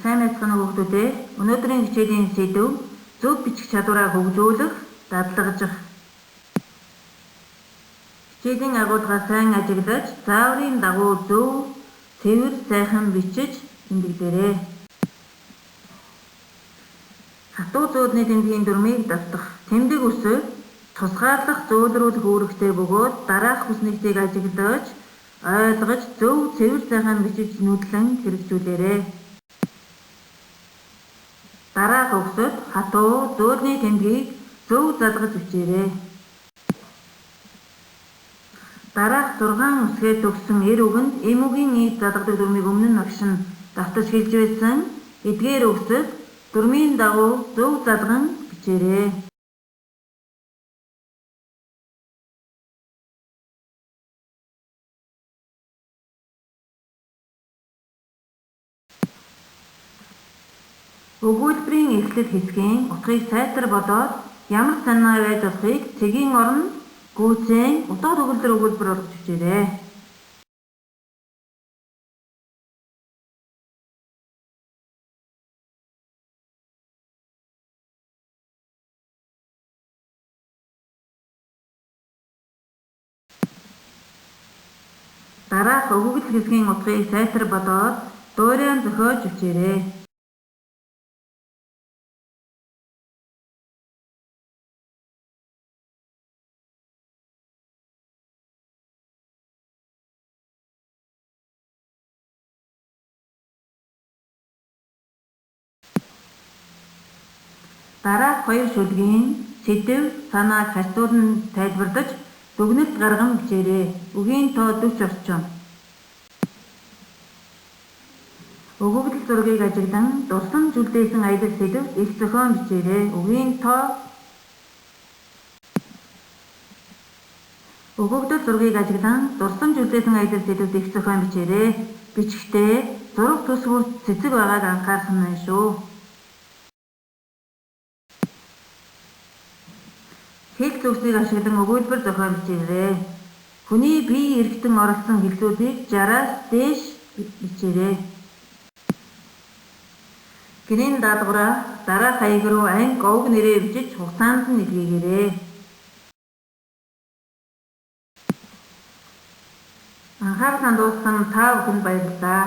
Сайн байцгаана уу хүүхдүүд ээ. Өнөөдрийн хичээлийн сэдэв зөв бичих чадвараа хөгжүүлэх, дадлагжих. Хичээлийн агуулгаа сайн ажиглаж, зааврын дагуу зөв, цэвэр, сайхан бичиж тэмдэглээрэй. Хатуу зүүдний тэмдгийн дүрмийг давтах. Тэмдэг үсэг тусгаарлах, зөөлрүүлэх үүрэгтэй бөгөөд дараах хүснэгтийг ажиглаж, ойлгож, зөв, цэвэр, сайхан бичиж нүдлэн хэрэгжүүлээрэй. Дараах үгсэд хатуу зүүдний тэмдгийг зөв залгаж бичээрэй. Дараах 6 үсгээр төгссөн эр үгэнд эм үгийн ийд залгадаг дүрмийг өмнө нь багш нь давтаж хэлж байсан. Эдгээр үгсэд дүрмийн дагуу зөв залган бичээрэй. Өгүүлбэрийн эхлэл хэсгийн утгыг сайтар бодоод ямар санаа байж болохыг цэгийн оронд гүйцээн утга төгөлдөр өгүүлбэр болгож бичээрэй. Дараах өгөгдөл хэсгийн утгыг сайтар бодоод дуурайан зохиож бичээрэй. Дараах хоёр шүлгийн сэдэв санааг харьцуулан тайлбарлаж, дүгнэлт гарган бичээрэй. Үгийн тоо 40 орчим. Өгөгдөл зургийг ажиглан дурсамж үлдээсэн аялал сэдэвт эх зохион бичээрэй. Үгийн тоо. Өгөгдөл зургийг ажиглан дурсамж үлдээсэн аялал сэдэвт эх зохион бичээрэй. Бичихдээ зураг төс бүрт цэцэг байгааг анхаарах нь байна шүү. Хэл зүсийг ашиглан өгүүлбэр зохион бичээрэй. Хүний бие эрхтэн оролцсон хэллүүдийг 60-аас дээш бичээрэй. Гэрийн даалгавраа дараах хаяг руу анги овг нэрээ бичиж хугацаанд нь илгээгээрэй. Анхаарал хандуулсан та бүхэнд баярлалаа.